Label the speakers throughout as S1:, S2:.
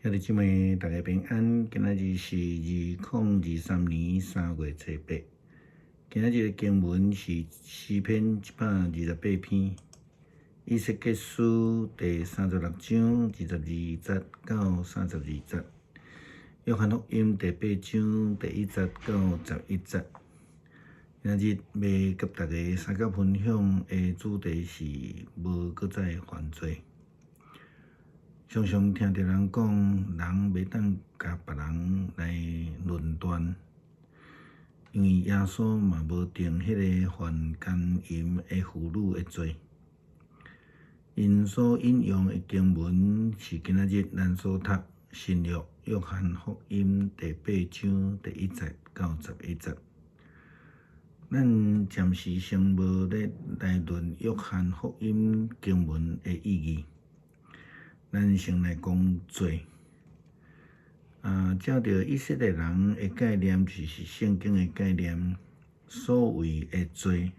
S1: 兄弟姊妹，大家平安。今仔日是2023年3月初八。今仔日的經文是詩篇128篇，以西結書第36章22節到32節，約翰福音第八章第1節到11節。今仔日欲佮大家相佮分享的主題是無閣再犯罪。常常聽著人講，人袂當共別人來論斷，因為耶穌嘛無定彼个犯姦淫的婦女的罪。𪜶所引用的經文是今仔日咱所讀新約約翰福音第八章第1節到11節。咱暫時先無咧來論約翰福音經文的意義。咱先來講罪。啊，照著以色列人的概念，就是聖經的概念。所謂的罪，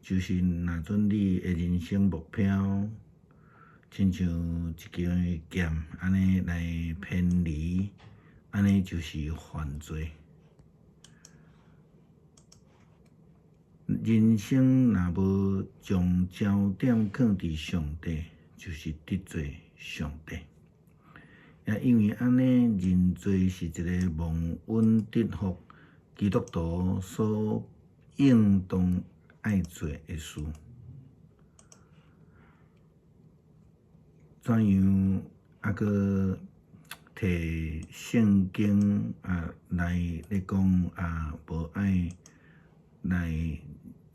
S1: 就是若準你的人生目標，親像一支劍按呢來偏離，按呢就是犯罪。人生若無將焦點放佇上帝，就是得罪上帝。也因為按呢，認罪是一个蒙恩得福基督徒所應當愛做的事。怎樣猶閣提聖經啊來咧講啊，無愛來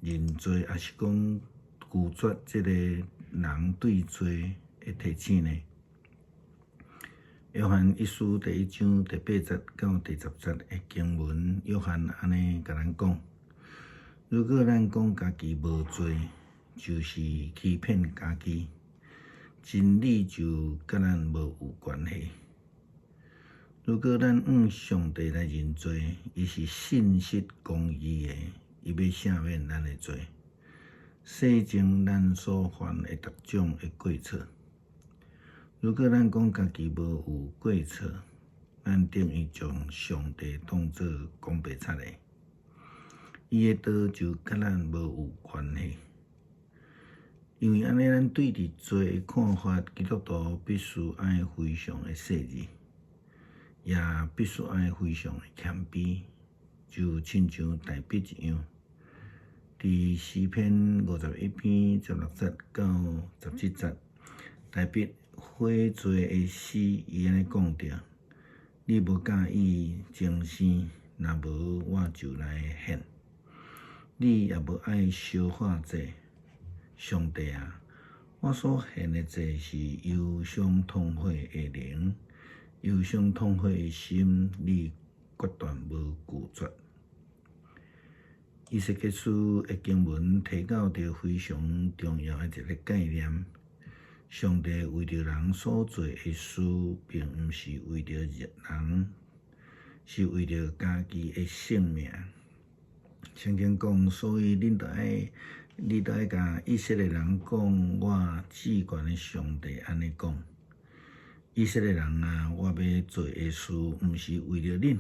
S1: 認罪，抑是講拒絕這个人對罪的提醒呢？約翰一書第1章第8節到第10節的經文，約翰按呢共咱講：如果咱講家己無罪，就是欺騙家己，真理就佮咱無有關係。如果咱向上帝來認罪，伊是信實公義的，伊欲赦免咱的罪，洗淨咱所犯的逐種的過錯。如果咱講家己無有過錯，咱等於將上帝當做講白賊的，伊的道就佮咱無有關係。因為按呢，咱對佇罪的看法，基督徒必須愛非常的細膩，也必須愛非常的謙卑，就親像大衛一樣。佇詩篇51篇16節到17節，大衛悔罪的詩，伊按呢講著：你無佮意重生，若無我就來獻。你也無愛燒化祭，上帝啊，我所獻的祭是憂傷痛悔的靈，憂傷痛悔的心，你決斷無拒絕。以西結書的經文提到著非常重要的一个概念：上帝為著人所做的事，並毋是為著人，是為著家己的聖名。聖經講，所以恁著愛，你著愛共以色列人講，我至懸的上帝按呢講：以色列人啊，我欲做的事，毋是為著恁，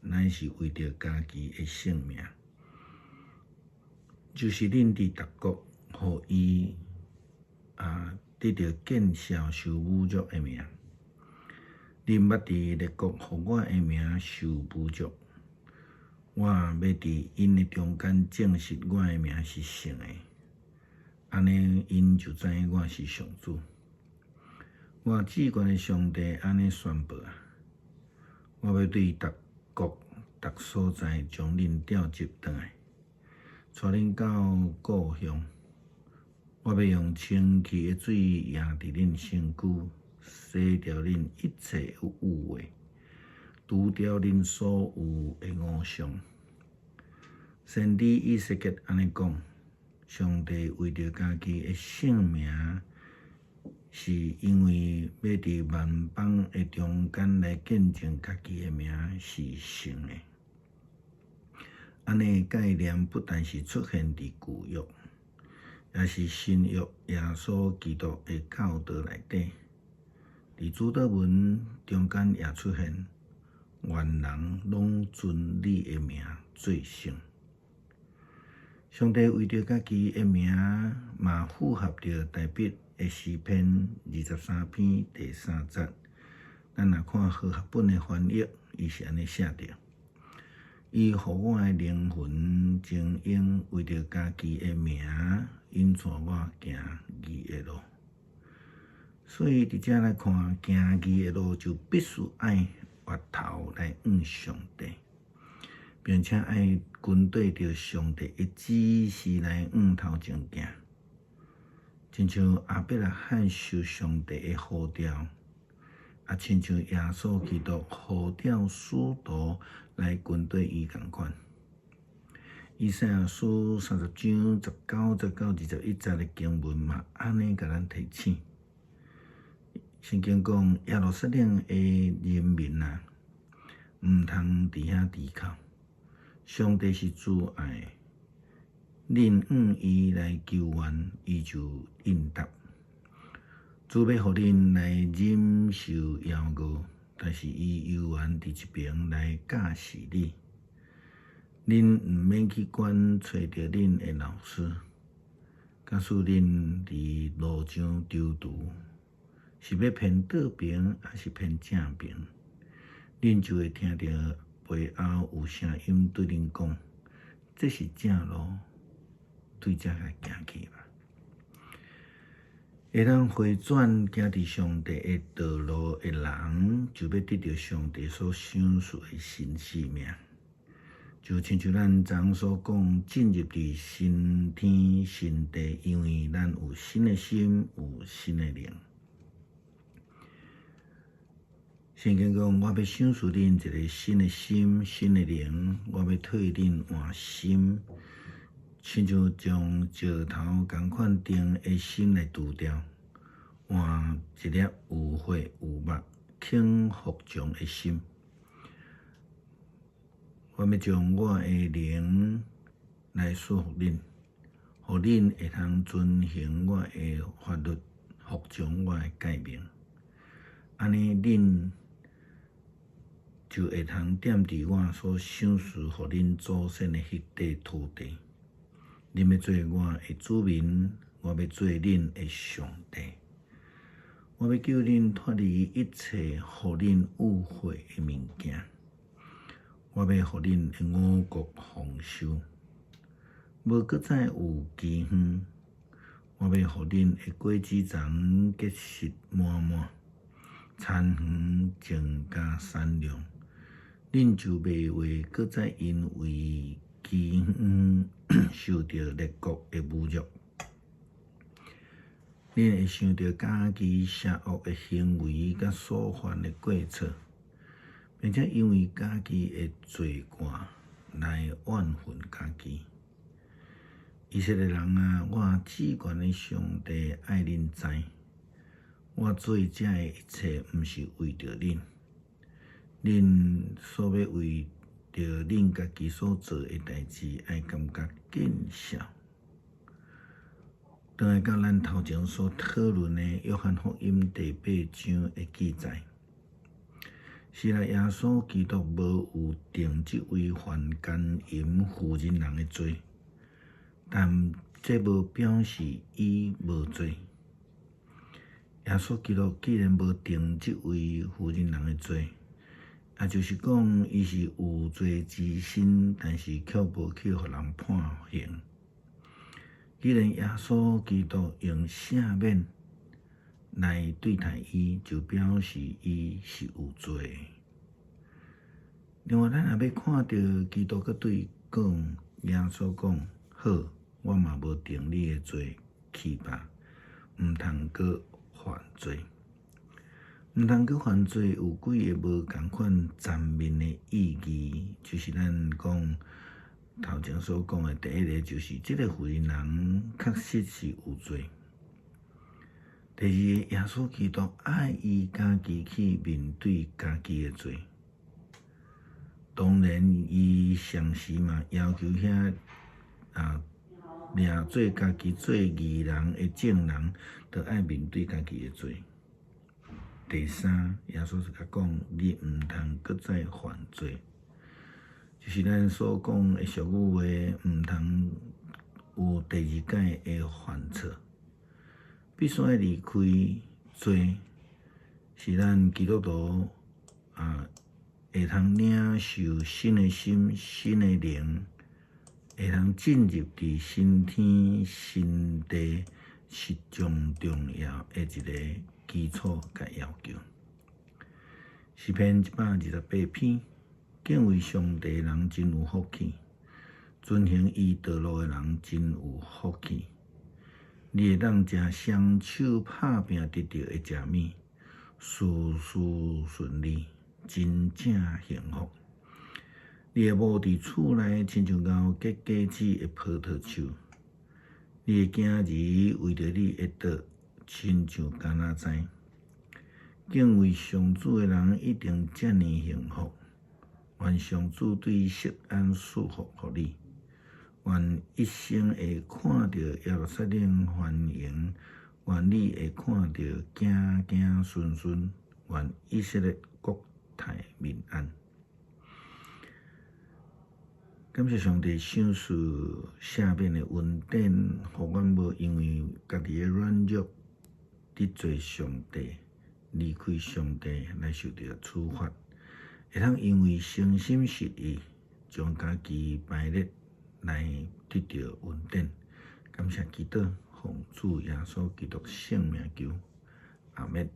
S1: 乃是為著家己的聖名。就是恁佇別國，予伊啊得著見笑受侮辱的名。恁捌佇列國予我的名受侮辱，我欲佇𪜶的中間證實我的名是聖的，按呢𪜶就知影我是上主。我至懸的上帝按呢宣布啊！我欲對逐國逐所在將恁召集轉來，帶恁到故鄉。我欲用清氣的水揬佇恁身軀，洗掉恁一切有污的，除掉恁所有的偶像。先知以西結按呢講：上帝為著家己的聖名，是因為欲佇萬邦的中間來見證家己的名是聖的。按呢概念不但是出現佇舊約，也是新約耶穌基督的教導內底。佇主禱文中間也出現，願人攏尊你的名做聖。上帝為著家己的名，嘛符合著大衛的詩篇23篇第三節。咱若看和合本的翻譯，伊是按呢寫著：伊予我的靈魂精英，為著家己的名，引帶我行義的路。所以佇遮來看，行義的路就必須愛越頭來向上帝，並且愛跟綴著上帝的指示來向頭前行。親像亞伯拉罕受上帝的呼召，啊，親像耶穌基督呼召使徒來跟綴伊仝款。以賽亞書30章19節到21節的經文嘛，按呢共咱提醒。聖經講，耶路撒冷的人民啊，毋通佇遐低哭。上帝是慈愛的，恁向伊來求援，伊就應答。主欲予恁來忍受枵餓，但是伊猶原佇一爿來教示你。恁毋免去管揣著恁的老師，假使恁佇路上躊躇，是欲偏倒爿，抑是偏正爿，恁就會聽著背後有聲音對恁講：這是正路，對這來行去吧。會當回轉行佇上帝的道路的人，就欲得著上帝所賞賜的新生命。就親像咱昨昏所講，進入佇新天新地，因為咱有新的心，有新的靈。聖經講，我欲賞賜恁一个新的心、新的靈，我欲替恁換心，親像將石頭仝款硬的心來除掉，換一粒有血有肉、肯服從的心。我欲將我的靈來賜予恁，予恁會通遵行我的法律，服從我的誡命。按呢，恁就會通踮佇我所賞賜予恁祖先的彼塊土地。恁欲做我的子民，我欲做恁的上帝。我欲救恁脫離一切予恁誤會的物件。我欲予恁的五穀豐收，無閣再有饑荒。我欲予恁的果子叢結實滿滿，田園增加產量。恁就袂會閣再因為饑荒受著列國的侮辱。恁會想著家己邪惡的行為佮所犯的過錯，並且因為家己的罪過來怨恨家己。以色列人啊，我至懸的上帝愛恁知，我做這的一切，毋是為著恁，恁所欲為著恁家己所做的代誌，愛感覺見笑。轉來到咱頭前所討論的約翰福音第八章的記載，是啦，耶穌基督無有定這位犯姦淫婦人人的罪，但這無表示伊無罪。耶穌基督既然無定這位婦人人的罪，也就是講，伊是有罪之身，但是卻無去予人判刑。既然耶穌基督用赦免來對待伊，就表示伊是有罪的。另外，咱也欲看著基督閣對講，耶穌講：好，我嘛無定你的罪，去吧，毋通閣犯罪。毋通閣犯罪，有幾个無仝款層面的意義，就是咱講頭前所講的第一个，就是這个婦人人確實是有罪。第二个，耶穌基督愛伊家己去面對家己的罪。當然，伊同時嘛要求遐啊掠做家己做義人的眾人，都愛面對家己的罪。第三，耶穌就共講：你毋通閣再犯罪，就是咱所講的俗語話，毋通有第二擺的犯錯。必須愛離開罪，是咱基督徒啊，會通領受新的心、新的靈，會通進入佇新天新地，是上重要的一個基礎佮要求。詩篇128篇，敬畏上帝的人真有福氣，遵行伊道路的人真有福氣。你會當食雙手拍拚得著的食物，事事順利，真正幸福。你的某佇厝內，親像𠢕結果子的葡萄樹；你的囝兒圍著你的桌，親像橄欖栽。敬畏上主的人一定遮爾幸福。願上主對錫安賜福予你。願一生會看著耶路撒冷繁榮，願你會看著子子孫孫，願以色列國泰民安。感謝上帝賞賜赦免的恩典，予阮無因為家己的軟弱得罪上帝，離開上帝來受著處罰，會通因為誠心實意將家己排列來得著恩典。感謝基督，奉主耶穌基督聖名求，阿們。